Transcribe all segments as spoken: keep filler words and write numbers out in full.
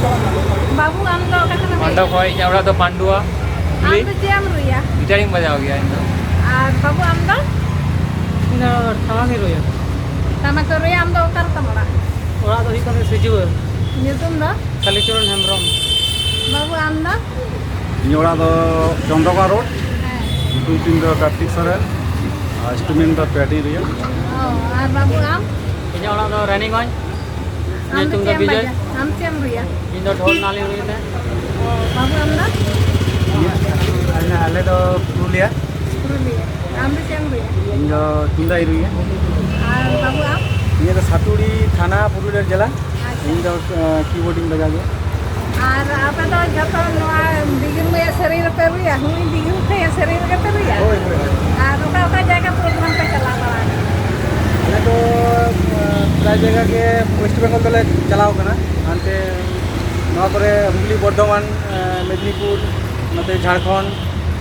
ᱵᱟᱹᱵᱩ, ᱟᱢ ᱫᱚ ᱚᱠᱟ ᱠᱷᱚᱱᱮᱢ ᱦᱮᱡ ᱢᱟᱱᱰᱚ ᱮᱱᱟ? ᱠᱷᱚᱱ, ᱤᱧᱟᱹᱜ ᱚᱲᱟᱜ ᱫᱚ ᱯᱟᱱᱰᱩᱣᱟ᱾ ᱟᱢ ᱫᱚ ᱪᱮᱫ ᱮᱢ ᱨᱩᱭᱟ? ᱜᱤᱴᱟᱨᱤᱧ ᱵᱟᱡᱟᱣ ᱜᱮᱭᱟ ᱤᱧ ᱫᱚ᱾ ᱟᱨ ᱵᱟᱹᱵᱩ, ᱟᱢ ᱫᱚ? ᱤᱧ ᱫᱚ ᱴᱟᱢᱟᱠ ᱤᱧ ᱨᱩᱭᱟ᱾ ᱴᱟᱢᱟᱠ ᱠᱚ ᱨᱩᱭᱟ᱾ ᱟᱢ ᱫᱚ ᱚᱠᱟ ᱨᱮᱛᱟᱢ ᱚᱲᱟᱜ? ᱚᱲᱟᱜ ᱫᱚ ᱦᱩᱭᱩᱜ ᱠᱟᱱᱟ ᱥᱤᱡᱩᱣᱟᱹ᱾ ᱧᱩᱛᱩᱢ ᱫᱚ? ᱠᱟᱞᱤᱪᱚᱨᱚᱱ ᱦᱮᱢᱵᱨᱚᱢ᱾ ᱵᱟᱹᱵᱩ, ᱟᱢ ᱫᱚ? ᱤᱧᱟᱹᱜ ᱚᱲᱟᱜ ᱫᱚ ᱪᱚᱱᱫᱨᱚᱠᱚᱲᱟ ᱨᱳᱰ᱾ ᱦᱮᱸ᱾ ᱧᱩᱛᱩᱢ ᱛᱤᱧ ᱫᱚ ᱠᱟᱨᱛᱤᱠ ᱥᱚᱨᱮᱱ᱾ ᱟᱨ ᱤᱱᱥᱴᱨᱩᱢᱮᱱᱴ ᱫᱚ ᱯᱮᱰ ᱤᱧ ᱨᱩᱭᱟ᱾ ᱚ, ᱟᱨ ᱵᱟᱹᱵᱩ, ᱟᱢ? ᱤᱧᱟᱹᱜ ᱚᱲᱟᱜ ᱫᱚ ᱨᱟᱱᱤᱜᱚᱸᱡᱽ᱾ ᱟᱢ ᱫᱚ ᱧᱩᱛᱩᱢ ᱫᱚ ᱪᱮᱫ ᱮᱢ ᱵᱤᱡᱚᱭ᱾ ᱵᱟᱡᱟ-, ᱟᱢ ᱪᱮᱫ ᱮᱢ ᱨᱩᱭᱟ? ᱤᱧ ᱫᱚ ᱰᱷᱳᱞ ᱱᱟᱞᱤᱧ ᱨᱩᱭ ᱛᱮ᱾ ᱚ, ᱵᱟᱹᱵᱩ, ᱟᱢ ᱫᱚ? ᱟᱞᱮ, ᱟᱞᱮ ᱫᱚ ᱯᱩᱨᱩᱞᱤᱭᱟ᱾ ᱯᱩᱨᱩᱞᱤᱭᱟ᱾ ᱟᱢ ᱫᱚ ᱪᱮᱫ ᱮᱢ ᱨᱩᱭᱟ? ᱤᱧ ᱫᱚ ᱛᱩᱢᱫᱟᱜ ᱤᱧ ᱨᱩᱭᱟ᱾ ᱟᱨ ᱵᱟᱹᱵᱩ, ᱟᱢ? ᱤᱧᱟᱹᱜ ᱫᱚ ᱥᱟᱛᱩᱲᱤ ᱛᱷᱟᱱᱟ, ᱯᱩᱨᱩᱞᱤᱭᱟ ᱡᱮᱞᱟ᱾ ᱟᱪᱪᱷᱟ᱾ ᱤᱧ ᱫᱚ, ᱟᱸ, ᱠᱤᱵᱳᱨᱰ ᱤᱧ ᱵᱟᱡᱟᱣ ᱜᱮᱭᱟ᱾ ᱟᱨ ᱟᱯᱮ ᱫᱚ ᱡᱚᱛᱚ ᱱᱚᱣᱟ ᱵᱤᱜᱤᱱ ᱢᱟᱹᱭᱟᱜ ᱥᱮᱨᱮᱧ ᱨᱮᱯᱮ ᱨᱩᱭᱟ? ᱦᱩᱭ ᱵᱤᱜᱤᱱ ᱢᱟᱹᱭᱟᱜ ᱥᱮᱨᱮᱧ ᱨᱮᱜᱮ ᱯᱮ ᱨᱩᱭᱟ? ᱦᱳᱭ, ᱦᱳᱭ, ᱦᱳᱭ᱾ ᱟᱨ ᱚᱠᱟ ᱚᱠᱟ ᱡᱟᱭᱜᱟ ᱯᱨᱳᱜᱨᱟᱢ ᱯᱮ ᱪᱟᱞᱟᱣ ᱵᱟᱲᱟ ᱟᱠᱟᱱᱟ? ᱟᱞᱮ ᱫᱚ, ᱟᱸ, ᱯᱨᱟᱭ ᱡᱟᱭᱜᱟ ᱜᱮ ᱳᱭᱮᱥᱴ ᱵᱮᱝᱜᱚᱞ ᱫᱚᱞᱮ ᱪᱟᱞᱟᱣ ᱠᱟᱱᱟ᱾ ᱦᱟᱱᱛᱮ ᱱᱚᱣᱟ ᱠᱚᱨᱮ ᱦᱩᱜᱽᱞᱤ, ᱵᱚᱨᱫᱷᱚᱢᱟᱱ, ᱟᱸ, ᱢᱮᱫᱽᱱᱤᱯᱩᱨ, ᱱᱚᱛᱮ ᱡᱷᱟᱲᱠᱷᱚᱸᱰ,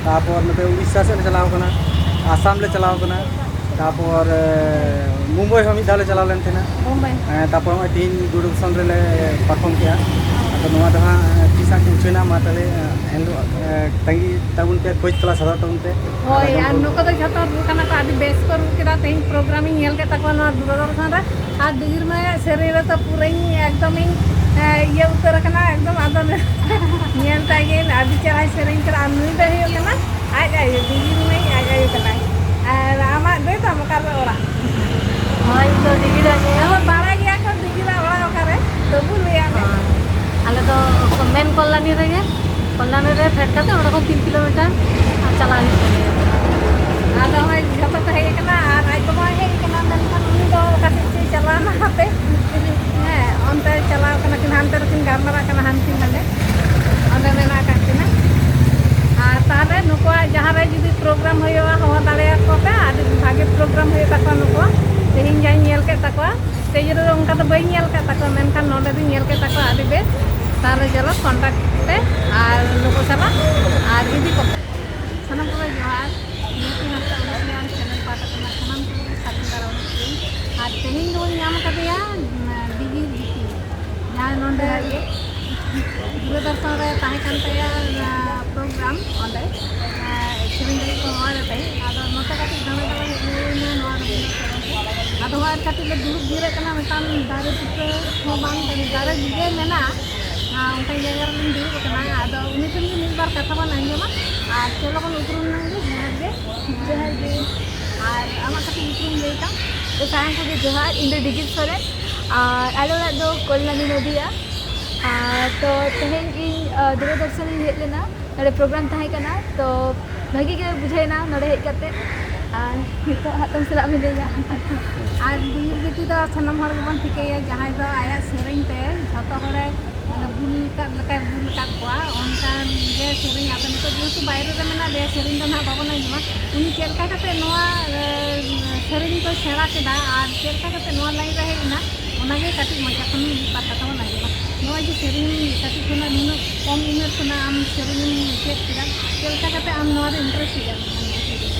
ᱛᱟᱨᱯᱚᱨ ᱱᱚᱛᱮ ᱩᱲᱤᱥᱥᱟ ᱥᱮᱫ ᱞᱮ ᱪᱟᱞᱟᱣ ᱠᱟᱱᱟ, ᱟᱥᱟᱢ ᱞᱮ ᱪᱟᱞᱟᱣ ᱠᱟᱱᱟ᱾ ᱛᱟᱯᱚᱨ, ᱮ, ᱢᱩᱢᱵᱟᱭ ᱦᱚᱸ ᱢᱤᱫ ᱫᱷᱟᱣ ᱞᱮ ᱪᱟᱞᱟᱣ ᱞᱮᱱ ᱛᱟᱦᱮᱱᱟ᱾ ᱵᱳᱢᱵᱟᱭ᱾ ᱦᱮᱸ, ᱛᱟᱯᱚᱨ ᱱᱚᱜᱼᱚᱭ ᱛᱮᱦᱮᱧ ᱫᱩᱨᱫᱚᱨᱥᱚᱱ ᱨᱮᱞᱮ ᱯᱟᱨᱯᱷᱚᱨᱢ ᱠᱮᱜᱼᱟ᱾ ᱟᱫᱚ ᱱᱚᱣᱟ ᱫᱚ ᱦᱟᱸᱜ, ᱮ, ᱛᱤᱥ ᱦᱟᱸᱜ ᱩᱪᱷᱟᱹᱱᱟ, ᱢᱟ ᱛᱟᱦᱞᱮ, ᱮ, ᱮᱱᱦᱤᱞᱳᱜ, ᱮ, ᱛᱟᱺᱜᱤ ᱛᱟᱵᱚᱱ ᱯᱮ, ᱠᱷᱚᱡᱽ ᱛᱚᱞᱟᱥ ᱦᱟᱛᱟᱣ ᱛᱟᱵᱚᱱ ᱯᱮ᱾ ᱦᱳᱭ, ᱟᱫᱚ ᱟᱨ ᱱᱩᱠᱩ ᱫᱚ ᱡᱷᱚᱛᱚ ᱨᱩ ᱠᱟᱱᱟ ᱠᱚ, ᱟᱹᱰᱤ ᱵᱮᱥ ᱠᱚ ᱨᱩ ᱠᱮᱫᱟ᱾ ᱛᱮᱦᱮᱧ ᱯᱨᱳᱜᱨᱟᱢ ᱤᱧ ᱧᱮᱞ ᱠᱮᱫ ᱛᱟᱠᱚᱣᱟ ᱱᱚᱣᱟ ᱫᱩᱨᱫᱚᱨᱥᱚᱱ ᱨᱮ, ᱟᱨ ᱵᱤᱜᱤᱨ ᱢᱟᱹᱭᱟᱜ ᱥᱮᱨᱮᱧ ᱨᱮᱫᱚ ᱯᱩᱨᱟᱹᱧ ᱮᱠᱫᱚᱢᱤᱧ, ᱮ, ᱤᱭᱟᱹ ᱩᱛᱟᱹᱨ ᱟᱠᱟᱱᱟ ᱮᱠᱫᱚᱢ᱾ ᱟᱫᱚ ᱧᱮᱞ ᱛᱟᱭ ᱜᱮ ᱟᱹᱰᱤ ᱪᱮᱦᱨᱟᱭ ᱥᱮᱨᱮᱧ ᱠᱟᱱᱟ᱾ ᱟᱨ ᱱᱩᱭ ᱫᱚᱭ ᱦᱩᱭᱩᱜ ᱠᱟᱱᱟ ᱟᱡ ᱟᱭᱳ, ᱵᱤᱜᱤᱨ ᱢᱟᱹᱭ ᱟᱡ ᱟᱭᱳ ᱠᱟᱱᱟᱭ᱾ ᱟᱨ ᱟᱢᱟᱜ ᱫᱚ ᱛᱟᱢ ᱚᱠᱟ ᱨᱮ ᱚᱲᱟᱜ? ᱦᱳᱭ, ᱤᱧ ᱫᱚ ᱰᱤᱜᱤᱨ ᱟᱡ ᱟᱭᱳ᱾ ᱟᱫᱚ ᱵᱟᱲᱟᱭ ᱜᱮᱭᱟ ᱠᱚ ᱰᱤᱜᱤᱨ ᱟᱜ ᱚᱲᱟᱜ ᱚᱠᱟ ᱨᱮ, ᱛᱚᱵᱩ ᱞᱟᱹᱭᱟᱜ ᱢᱮ᱾ ᱦᱳᱭ᱾ ᱟᱞᱮ ᱫᱚ ᱢᱮᱱ ᱠᱚᱞᱞᱟᱱᱤ ᱨᱮᱜᱮ, ᱠᱚᱞᱞᱟᱱᱤ ᱨᱮ ᱯᱷᱮᱰ ᱠᱟᱛᱮ ᱚᱸᱰᱮ ᱠᱷᱚᱱ ᱛᱤᱱ ᱠᱤᱞᱳᱢᱤᱴᱟᱨ ᱟᱨ ᱪᱟᱞᱟᱜ ᱦᱩᱭᱩᱜ ᱛᱟᱞᱮᱭᱟ᱾ ᱟᱫᱚ ᱦᱚᱸᱜᱼᱚᱭ ᱡᱷᱚᱛᱚ ᱠᱚ ᱦᱮᱡ ᱟᱠᱟᱱᱟ ᱟᱨ ᱟᱡ ᱵᱟᱵᱟ ᱦᱚᱸᱭ ᱦᱮᱡ ᱟᱠᱟᱱᱟ, ᱢᱮᱱᱠᱷᱟᱱ ᱩᱱᱤ ᱫᱚ ᱚᱠᱟ ᱥᱮᱫ ᱪᱚᱭ ᱪᱟᱞᱟᱣ ᱮᱱᱟ ᱦᱟᱯᱮ᱾ ᱦᱮᱸ, ᱚᱱᱛᱮ ᱪᱟᱞᱟᱣ ᱠᱟᱱᱟ ᱠᱤᱱ, ᱦᱟᱱᱛᱮ ᱨᱮᱠᱤᱱ ᱜᱟᱞᱢᱟᱨᱟᱜ ᱠᱟᱱᱟ ᱦᱟᱱᱛᱮ ᱱᱟᱰᱮ, ᱚᱸᱰᱮ ᱢᱮᱱᱟᱜ ᱟᱠᱟᱫ ᱠᱤᱱᱟ᱾ ᱟᱨ ᱛᱟᱦᱚᱞᱮ ᱱᱩᱠᱩᱣᱟᱜ ᱡᱟᱦᱟᱸ ᱨᱮ ᱡᱩᱫᱤ ᱯᱨᱳᱜᱨᱟᱢ ᱦᱩᱭᱩᱜᱼᱟ, ᱦᱚᱦᱚ ᱫᱟᱲᱮᱭᱟᱠᱚ ᱯᱮ, ᱟᱹᱰᱤ ᱵᱷᱟᱜᱮ ᱯᱨᱳᱜᱨᱟᱢ ᱦᱩᱭᱩᱜ ᱛᱟᱠᱚᱣᱟ ᱱᱩᱠᱩᱣᱟᱜ᱾ ᱛᱮᱦᱮᱧ ᱡᱟᱧ ᱧᱮᱞ ᱠᱮᱫ ᱛᱟᱠᱚᱣᱟ, ᱥᱴᱮᱡᱽ ᱨᱮᱫᱚ ᱚᱱᱠᱟ ᱫᱚ ᱵᱟᱹᱧ ᱧᱮᱞ ᱠᱟᱫ ᱛᱟᱠᱚᱣᱟ, ᱢᱮᱱᱠᱷᱟᱱ ᱱᱚᱰᱮ ᱫᱚᱧ ᱧᱮᱞ ᱠᱮᱫ ᱛᱟᱠᱚᱣᱟ, ᱟᱹᱰᱤ ᱵᱮᱥ᱾ ᱛᱟᱦᱚᱞᱮ ᱪᱚᱞᱚ ᱠᱚᱱᱴᱟᱠᱴ ᱯᱮ ᱟᱨ ᱱᱩᱠᱩ ᱥᱟᱞᱟᱜ ᱟᱨ ᱤᱫᱤ ᱠᱚᱯᱮ᱾ ᱥᱟᱱᱟᱢ ᱠᱚᱜᱮ ᱡᱚᱦᱟᱨ, ᱱᱤᱭᱟᱹ ᱠᱤ ᱦᱟᱸᱥᱫᱟ ᱚᱯᱷᱤᱥᱤᱭᱟᱞ ᱪᱮᱱᱮᱞ ᱯᱟᱦᱴᱟ ᱠᱷᱚᱱᱟᱜ ᱥᱟᱱᱟᱢ ᱠᱚᱜᱮ ᱥᱟᱹᱜᱩᱱ ᱫᱟᱨᱟᱢ ᱠᱟᱹᱱᱟᱹᱧ᱾ ᱟᱨ ᱛᱮᱦᱮᱧ ᱫᱚᱵᱚᱱ ᱧᱟᱢ ᱟᱠᱟᱫᱮᱭᱟ, ᱩᱢ, ᱰᱤᱜᱤ ᱜᱤᱛᱤ, ᱡᱟᱦᱟᱸᱭ ᱱᱚᱰᱮ ᱡᱚᱦᱟᱨ ᱜᱮ᱾ ᱫᱩᱨᱚᱫᱚᱨᱥᱚᱱ ᱨᱮ ᱛᱟᱦᱮᱸ ᱠᱟᱱ ᱛᱟᱭᱟ ᱚᱱᱟ ᱯᱨᱳᱜᱨᱟᱢ, ᱚᱸᱰᱮ ᱥᱮᱨᱮᱧ ᱞᱟᱹᱜᱤᱫ ᱠᱚ ᱦᱚᱦᱚ ᱟᱫᱮ ᱛᱟᱦᱮᱸᱫ᱾ ᱟᱫᱚ ᱱᱚᱛᱮ ᱠᱟᱹᱴᱤᱡ ᱫᱟᱬᱟ ᱫᱟᱬᱟ ᱦᱮᱡ ᱦᱩᱭᱱᱟ ᱱᱚᱣᱟ ᱨᱚᱵᱤᱱᱫᱨᱚ ᱥᱚᱫᱚᱱ ᱛᱮ᱾ ᱟᱫᱚ ᱦᱚᱸᱜᱼᱚᱭ ᱠᱟᱹᱴᱤᱡ ᱞᱮ ᱫᱩᱲᱩᱵ ᱡᱤᱨᱟᱹᱜ ᱠᱟᱱᱟ, ᱢᱤᱫᱴᱟᱝ ᱫᱟᱨᱮ ᱵᱩᱴᱟᱹ ᱦᱚᱸ ᱵᱟᱝ, ᱫᱟᱨᱮ ᱵᱩᱴᱟᱹ ᱢᱮᱱᱟᱜᱼᱟ, ᱚᱱᱠᱟᱱ ᱡᱟᱭᱜᱟ ᱨᱮᱞᱤᱧ ᱫᱩᱲᱩᱵ ᱟᱠᱟᱱᱟ᱾ ᱟᱫᱚ ᱩᱱᱤ ᱴᱷᱮᱱ ᱜᱮ ᱢᱤᱫ ᱵᱟᱨ ᱠᱟᱛᱷᱟ ᱵᱚᱱ ᱟᱸᱡᱚᱢᱟ ᱟᱨ ᱪᱚᱞᱚ ᱵᱚᱱ ᱩᱯᱨᱩᱢ ᱞᱮᱱ ᱜᱮ᱾ ᱡᱚᱦᱟᱨ ᱜᱮ᱾ ᱡᱚᱦᱟᱨ ᱜᱮ᱾ ᱟᱨ ᱟᱢᱟᱜ ᱠᱟᱹᱴᱤᱡ ᱩᱯᱨᱩᱢ ᱞᱟᱹᱭ ᱛᱟᱢ? ᱛᱚ ᱥᱟᱱᱟᱢ ᱠᱚᱜᱮ ᱡᱚᱦᱟᱨ, ᱤᱧ ᱫᱚ ᱰᱤᱜᱤᱛ ᱥᱚᱨᱮᱱ ᱟᱨ ᱟᱞᱮ ᱚᱲᱟᱜ ᱫᱚ ᱠᱚᱞᱞᱟᱱᱤ ᱱᱚᱫᱤᱭᱟ᱾ ᱟᱨ ᱛᱚ ᱛᱮᱦᱮᱧ ᱤᱧ ᱫᱩᱨᱚᱫᱚᱨᱥᱚᱱ ᱤᱧ ᱦᱮᱡ ᱞᱮᱱᱟ, ᱱᱚᱰᱮ ᱯᱨᱳᱜᱨᱟᱢ ᱛᱟᱦᱮᱸ ᱠᱟᱱᱟ, ᱛᱚ ᱵᱷᱟᱹᱜᱤ ᱜᱮ ᱵᱩᱡᱷᱟᱹᱣ ᱮᱱᱟ ᱱᱚᱰᱮ ᱦᱮᱡ ᱠᱟᱛᱮ᱾ ᱟᱨ ᱱᱤᱛᱚᱜ ᱦᱟᱸᱜ ᱛᱚ ᱥᱟᱞᱟᱜ ᱢᱤᱱᱟᱹᱧᱟ᱾ ᱟᱨ ᱵᱤᱨ ᱵᱤᱴᱤ ᱫᱚ ᱥᱟᱱᱟᱢ ᱦᱚᱲ ᱜᱮᱵᱚᱱ ᱴᱷᱤᱠᱟᱹᱭᱟ, ᱡᱟᱦᱟᱸᱭ ᱫᱚ ᱟᱭᱟᱜ ᱥᱮᱨᱮᱧ ᱛᱮ ᱡᱷᱚᱛᱚ ᱦᱚᱲᱮ ᱢᱟᱱᱮ ᱵᱩᱞ ᱟᱠᱟᱫ ᱞᱮᱠᱟᱭ ᱵᱩᱞ ᱟᱠᱟᱫ ᱠᱚᱣᱟ, ᱚᱱᱠᱟᱱ ᱜᱮ ᱥᱮᱨᱮᱧ᱾ ᱟᱫᱚ ᱱᱤᱛᱚᱜ ᱡᱮᱦᱮᱛᱩ ᱵᱟᱭᱨᱮ ᱨᱮ ᱢᱮᱱᱟᱜ ᱞᱮᱭᱟ, ᱥᱮᱨᱮᱧ ᱫᱚ ᱱᱟᱦᱟᱜ ᱵᱟᱵᱚᱱ ᱟᱸᱡᱚᱢᱟ᱾ ᱩᱱᱤ ᱪᱮᱫ ᱞᱮᱠᱟ ᱠᱟᱛᱮ ᱱᱚᱣᱟ ᱥᱮᱨᱮᱧ ᱠᱚᱭ ᱥᱮᱬᱟ ᱠᱮᱫᱟ ᱟᱨ ᱪᱮᱫ ᱞᱮᱠᱟ ᱠᱟᱛᱮ ᱱᱚᱣᱟ ᱞᱟᱭᱤᱱ ᱨᱮ ᱦᱮᱡ ᱮᱱᱟ, ᱚᱱᱟᱜᱮ ᱠᱟᱹᱴᱤᱡ ᱢᱚᱪᱟ ᱠᱷᱚᱱ ᱢᱤᱫ ᱵᱟᱨ ᱠᱟᱛᱷᱟ ᱵᱚᱱ ᱟᱸᱡᱚᱢᱟ᱾ ᱱᱚᱜᱼᱚᱭ ᱡᱮ ᱥᱮᱨᱮᱧ ᱠᱟᱹᱴᱤᱡ ᱠᱷᱚᱱᱟᱜ ᱱᱩᱱᱟᱹᱜ ᱠᱚᱢ ᱩᱢᱮᱨ ᱠᱷᱚᱱᱟᱜ ᱟᱢ ᱥᱮᱨᱮᱧ ᱮᱢ ᱪᱮᱫ ᱠᱮᱫᱟ, ᱪᱮᱫ ᱞᱮᱠᱟ ᱠᱟᱛᱮ ᱟᱢ ᱱᱚᱣᱟ ᱨᱮ ᱤᱱᱴᱟᱨᱮᱥᱴ ᱦᱮᱡ ᱮᱱ ᱛᱟᱢᱟ?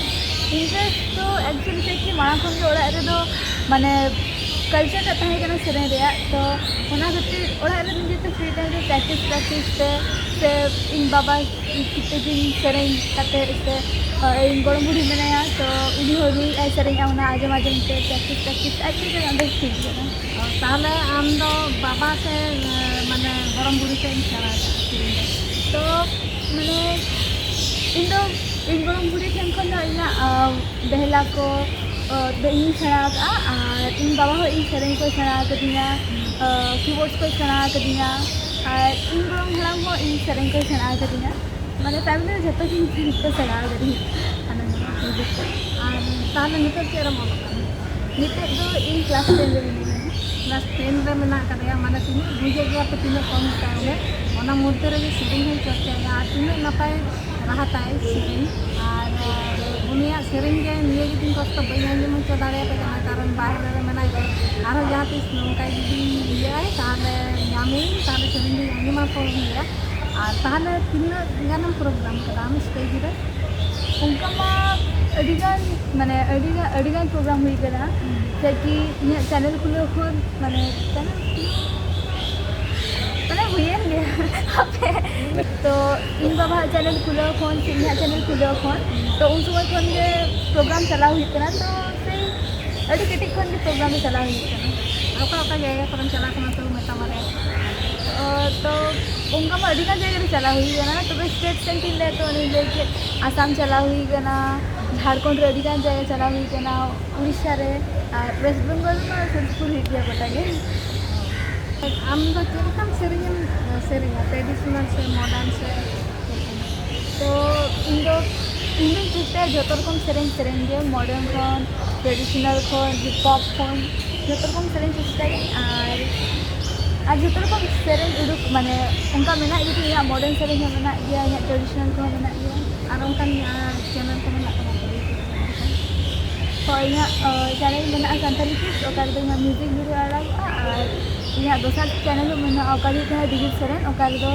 ᱤᱱᱴᱟᱨᱮᱥᱴ ᱫᱚ ᱮᱠᱪᱩᱭᱮᱞᱤ ᱪᱮᱫ ᱠᱤ, ᱢᱟᱲᱟᱝ ᱠᱷᱚᱱ ᱜᱮ ᱚᱲᱟᱜ ᱨᱮᱫᱚ ᱢᱟᱱᱮ ᱠᱟᱞᱪᱟᱨ ᱨᱮ ᱛᱟᱦᱮᱸ ᱠᱟᱱᱟ ᱥᱮᱨᱮᱧ ᱨᱮᱭᱟᱜ, ᱛᱚ ᱚᱱᱟ ᱠᱷᱟᱹᱛᱤᱨ ᱚᱲᱟᱜ ᱨᱮ ᱱᱤᱡᱮ ᱛᱮ ᱯᱷᱨᱤ ᱴᱟᱭᱤᱢ ᱨᱮ ᱯᱨᱮᱠᱴᱤᱥ ᱯᱨᱮᱠᱴᱤᱥ ᱛᱮ ᱥᱮ ᱤᱧ ᱵᱟᱵᱟ ᱠᱤᱛᱟᱹ ᱜᱤᱧ ᱥᱮᱨᱮᱧ ᱠᱟᱛᱮ ᱥᱮ ᱤᱧ ᱜᱚᱲᱚᱢ ᱵᱩᱰᱷᱤ ᱢᱮᱱᱟᱭᱟ, ᱛᱚ ᱩᱱᱤ ᱦᱚᱸ ᱨᱩᱭᱮᱫ ᱟᱭ, ᱥᱮᱨᱮᱧ ᱟᱭ, ᱚᱱᱟ ᱟᱸᱡᱚᱢ ᱟᱸᱡᱚᱢ ᱛᱮ ᱯᱨᱮᱠᱴᱤᱥ ᱯᱨᱮᱠᱴᱤᱥ ᱟᱡ ᱛᱮᱜᱮ ᱚᱸᱰᱮ ᱴᱷᱤᱠ ᱠᱟᱱᱟ᱾ ᱛᱟᱦᱚᱞᱮ ᱟᱢ ᱫᱚ ᱵᱟᱵᱟ ᱥᱮ ᱢᱟᱱᱮ ᱜᱚᱲᱚᱢ ᱵᱩᱰᱷᱤ ᱴᱷᱮᱱ ᱮᱢ ᱥᱮᱬᱟ ᱟᱠᱟᱫᱟ ᱥᱮᱨᱮᱧ ᱫᱚ? ᱛᱚ ᱢᱟᱱᱮ ᱤᱧ ᱫᱚ ᱤᱧ ᱜᱚᱲᱚᱢ ᱵᱩᱰᱷᱤ ᱴᱷᱮᱱ ᱠᱷᱚᱱ ᱫᱚ ᱤᱧᱟᱹᱜ ᱵᱮᱦᱞᱟ ᱠᱚ ᱫᱚ ᱤᱧᱤᱧ ᱥᱮᱬᱟ ᱟᱠᱟᱫᱼᱟ, ᱟᱨ ᱤᱧ ᱵᱟᱵᱟ ᱦᱚᱸ ᱤᱧ ᱥᱮᱨᱮᱧ ᱠᱚᱭ ᱥᱮᱬᱟ ᱟᱠᱟᱫᱤᱧᱟ, ᱠᱤᱵᱳᱨᱰᱥ ᱠᱚᱭ ᱥᱮᱬᱟ ᱟᱠᱟᱫᱤᱧᱟ, ᱟᱨ ᱤᱧ ᱜᱚᱲᱚᱢ ᱦᱟᱲᱟᱢ ᱦᱚᱸ ᱤᱧ ᱥᱮᱨᱮᱧ ᱠᱚᱭ ᱥᱮᱬᱟ ᱟᱠᱟᱫᱤᱧᱟ᱾ ᱢᱟᱱᱮ ᱯᱷᱮᱢᱤᱞᱤ ᱨᱮ ᱡᱷᱚᱛᱚ ᱜᱮ ᱤᱧ ᱥᱮᱨᱮᱧ ᱠᱚ ᱥᱮᱬᱟ ᱟᱠᱟᱫᱤᱧᱟ᱾ ᱦᱟᱱᱟ ᱱᱟᱣᱟ ᱠᱚ ᱡᱚᱛᱚ᱾ ᱟᱨ ᱛᱟᱦᱚᱞᱮ ᱱᱤᱛᱚᱜ ᱪᱮᱫ ᱨᱮᱢ ᱚᱞᱚᱜ ᱠᱟᱱᱟ? ᱱᱤᱛᱚᱜ ᱫᱚ ᱤᱧ ᱠᱞᱟᱥ ᱴᱮᱱ ᱨᱮ ᱢᱤᱱᱟᱹᱧᱟ᱾ ᱠᱞᱟᱥ ᱴᱮᱱ ᱨᱮ ᱢᱮᱱᱟᱜ ᱟᱠᱟᱫᱮᱭᱟ, ᱢᱟᱱᱮ ᱛᱤᱱᱟᱹᱜ ᱵᱩᱡᱮᱫ ᱜᱮᱭᱟ ᱯᱮ ᱛᱤᱱᱟᱹᱜ ᱠᱚᱢ ᱜᱮᱛᱟᱭ ᱩᱢᱮᱨ, ᱚᱱᱟ ᱢᱚᱫᱽᱫᱷᱮ ᱨᱮᱜᱮ ᱥᱮᱨᱮᱧ ᱦᱚᱸᱭ ᱪᱚᱨᱪᱟᱭᱟ᱾ ᱟᱨ ᱛᱤᱱᱟᱹᱜ ᱱᱟᱯᱟᱭ ᱨᱟᱦᱟ ᱛᱟᱭ ᱥᱮᱨᱮᱧ᱾ ᱟᱨ ᱩᱱᱤᱭᱟᱜ ᱥᱮᱨᱮᱧ ᱜᱮ ᱱᱤᱭᱟᱹ ᱜᱮ ᱫᱤᱱ ᱠᱚᱥᱴᱚ ᱵᱟᱹᱧ ᱟᱸᱡᱚᱢ ᱦᱚᱪᱚ ᱫᱟᱲᱮᱭᱟᱯᱮ ᱠᱟᱱᱟ, ᱠᱟᱨᱚᱱ ᱵᱟᱦᱨᱮ ᱨᱮ ᱢᱮᱱᱟᱭ ᱨᱮ᱾ ᱟᱨᱦᱚᱸ ᱡᱟᱦᱟᱸ ᱛᱤᱥ ᱱᱚᱝᱠᱟ ᱡᱩᱫᱤ ᱤᱭᱟᱹᱜᱼᱟᱭ, ᱛᱟᱦᱚᱞᱮ ᱧᱟᱢᱮᱭᱟᱹᱧ, ᱛᱟᱦᱚᱞᱮ ᱥᱮᱨᱮᱧ ᱫᱚᱧ ᱟᱸᱡᱚᱢᱟ ᱠᱚ ᱜᱮᱭᱟ᱾ ᱟᱨ ᱛᱟᱦᱚᱞᱮ ᱛᱤᱱᱟᱹᱜ ᱜᱟᱱᱮᱢ ᱯᱨᱳᱜᱨᱟᱢ ᱠᱟᱫᱟ ᱟᱢ ᱥᱴᱮᱡᱽ ᱨᱮ? ᱚᱱᱠᱟ ᱢᱟ ᱟᱹᱰᱤᱜᱟᱱ, ᱢᱟᱱᱮ ᱟᱹᱰᱤᱜᱟᱱ, ᱟᱹᱰᱤᱜᱟᱱ ᱯᱨᱳᱜᱨᱟᱢ ᱦᱩᱭ ᱠᱟᱱᱟ᱾ ᱡᱮ ᱠᱤ ᱤᱧᱟᱹᱜ ᱪᱮᱱᱮᱞ ᱠᱷᱩᱞᱟᱹᱣ ᱠᱷᱚᱱ, ᱢᱟᱱᱮ ᱪᱮᱱᱮᱞ ᱠᱷᱩᱞᱟᱹᱣ, ᱢᱟᱱᱮ ᱦᱩᱭᱮᱱ ᱜᱮᱭᱟ᱾ ᱛᱚ ᱤᱧ ᱵᱟᱵᱟᱣᱟᱜ ᱪᱮᱱᱮᱞ ᱠᱷᱩᱞᱟᱹᱣ ᱠᱷᱚᱱ ᱥᱮ ᱤᱧᱟᱹᱜ ᱪᱮᱱᱮᱞ ᱠᱷᱩᱞᱟᱹᱣ ᱠᱷᱚᱱ, ᱛᱚ ᱩᱱ ᱥᱚᱢᱚᱭ ᱠᱷᱚᱱ ᱜᱮ ᱯᱨᱳᱜᱨᱟᱢ ᱪᱟᱞᱟᱣ ᱦᱩᱭᱩᱜ ᱠᱟᱱᱟ᱾ ᱛᱚ ᱥᱮᱭ ᱟᱹᱰᱤ ᱠᱟᱹᱴᱤᱡ ᱠᱷᱚᱱ ᱜᱮ ᱯᱨᱳᱜᱨᱟᱢ ᱨᱮ ᱪᱟᱞᱟᱣ ᱦᱩᱭᱩᱜ ᱠᱟᱱᱟ᱾ ᱚᱠᱟ ᱚᱠᱟ ᱡᱟᱭᱜᱟ ᱠᱚᱨᱮᱢ ᱪᱟᱞᱟᱣ ᱠᱟᱱᱟ ᱛᱚ ᱢᱮᱛᱟ ᱢᱟᱨᱮ? ᱚ, ᱛᱚ ᱚᱱᱠᱟ ᱢᱟ ᱟᱹᱰᱤ ᱜᱟᱱ ᱡᱟᱭᱜᱟ ᱨᱮ ᱪᱟᱞᱟᱣ ᱦᱩᱭ ᱠᱟᱱᱟ, ᱛᱚᱵᱮ ᱥᱴᱮᱴ ᱥᱮᱱ ᱛᱤᱧ ᱞᱟᱹᱭᱟ ᱛᱚ ᱚᱱᱮᱧ ᱞᱟᱹᱭ ᱠᱮᱫ ᱟᱥᱟᱢ ᱪᱟᱞᱟᱣ ᱦᱩᱭ ᱠᱟᱱᱟ, ᱡᱷᱟᱲᱠᱷᱚᱸᱰ ᱨᱮ ᱟᱹᱰᱤ ᱜᱟᱱ ᱡᱟᱭᱜᱟ ᱪᱟᱞᱟᱣ ᱦᱩᱭ ᱠᱟᱱᱟ, ᱩᱲᱤᱥᱥᱟ ᱨᱮ, ᱟᱨ ᱣᱮᱥᱴ ᱵᱮᱝᱜᱚᱞ ᱨᱮᱢᱟ ᱥᱩᱨ ᱥᱩᱯᱩᱨ ᱦᱩᱭᱩᱜ ᱜᱮᱭᱟ ᱜᱚᱴᱟ ᱜᱮ᱾ ᱟᱢ ᱫᱚ ᱪᱮᱫ ᱞᱮᱠᱟᱱ ᱥᱮᱨᱮᱧ ᱮᱢ ᱥᱮᱨᱮᱧᱟ, ᱴᱨᱮᱰᱤᱥᱚᱱᱟᱞ ᱥᱮ ᱢᱚᱰᱟᱨᱱ ᱥᱮ? ᱛᱚ ᱤᱧ ᱫᱚ, ᱤᱧ ᱫᱚᱧ ᱪᱮᱥᱴᱟᱭᱟ ᱡᱚᱛᱚ ᱨᱚᱠᱚᱢ ᱥᱮᱨᱮᱧ ᱥᱮᱨᱮᱧ ᱜᱮ, ᱢᱚᱰᱟᱨᱱ ᱠᱷᱚᱱ, ᱴᱨᱮᱰᱤᱥᱚᱱᱟᱞ ᱠᱷᱚᱱ, ᱦᱤᱯ ᱦᱚᱯ ᱠᱷᱚᱱ, ᱡᱚᱛᱚ ᱨᱚᱠᱚᱢ ᱥᱮᱨᱮᱧ ᱪᱮᱥᱴᱟᱭᱟᱹᱧ᱾ ᱟᱨ, ᱟᱨ ᱡᱚᱛᱚ ᱨᱚᱠᱚᱢ ᱥᱮᱨᱮᱧ ᱩᱰᱩᱠ, ᱢᱟᱱᱮ ᱚᱱᱠᱟ ᱢᱮᱱᱟᱜ ᱜᱮᱛᱤᱧᱟ, ᱤᱧᱟᱹᱜ ᱢᱚᱰᱟᱨᱱ ᱥᱮᱨᱮᱧ ᱦᱚᱸ ᱢᱮᱱᱟᱜ ᱜᱮᱭᱟ, ᱤᱧᱟᱹᱜ ᱴᱨᱮᱰᱤᱥᱚᱱᱟᱞ ᱠᱚᱦᱚᱸ ᱢᱮᱱᱟᱜ ᱜᱮᱭᱟ᱾ ᱟᱨ ᱚᱱᱠᱟᱱ, ᱟᱨ ᱪᱮᱱᱮᱞ ᱠᱚ ᱢᱮᱱᱟᱜ ᱛᱟᱢᱟ ᱛᱚ? ᱦᱳᱭ, ᱤᱧᱟᱹᱜ, ᱚ, ᱪᱮᱱᱮᱞ ᱢᱮᱱᱟᱜᱼᱟ ᱥᱟᱱᱛᱟᱲᱤ ᱠᱤᱰᱥ, ᱚᱠᱟ ᱨᱮᱫᱚ ᱤᱧᱟᱹᱜ ᱢᱤᱣᱡᱤᱠ ᱵᱷᱤᱰᱤᱭᱳ ᱟᱲᱟᱜᱚᱜᱼᱟ᱾ ᱟᱨ ᱤᱧᱟᱹᱜ ᱫᱚᱥᱟᱨ ᱪᱮᱱᱮᱞ ᱦᱚᱸ ᱢᱮᱱᱟᱜᱼᱟ, ᱚᱠᱟ ᱫᱚ ᱦᱩᱭᱩᱜ ᱠᱟᱱᱟ ᱰᱤᱡᱤᱴ ᱥᱮᱨᱮᱧ, ᱚᱠᱟ ᱨᱮᱫᱚ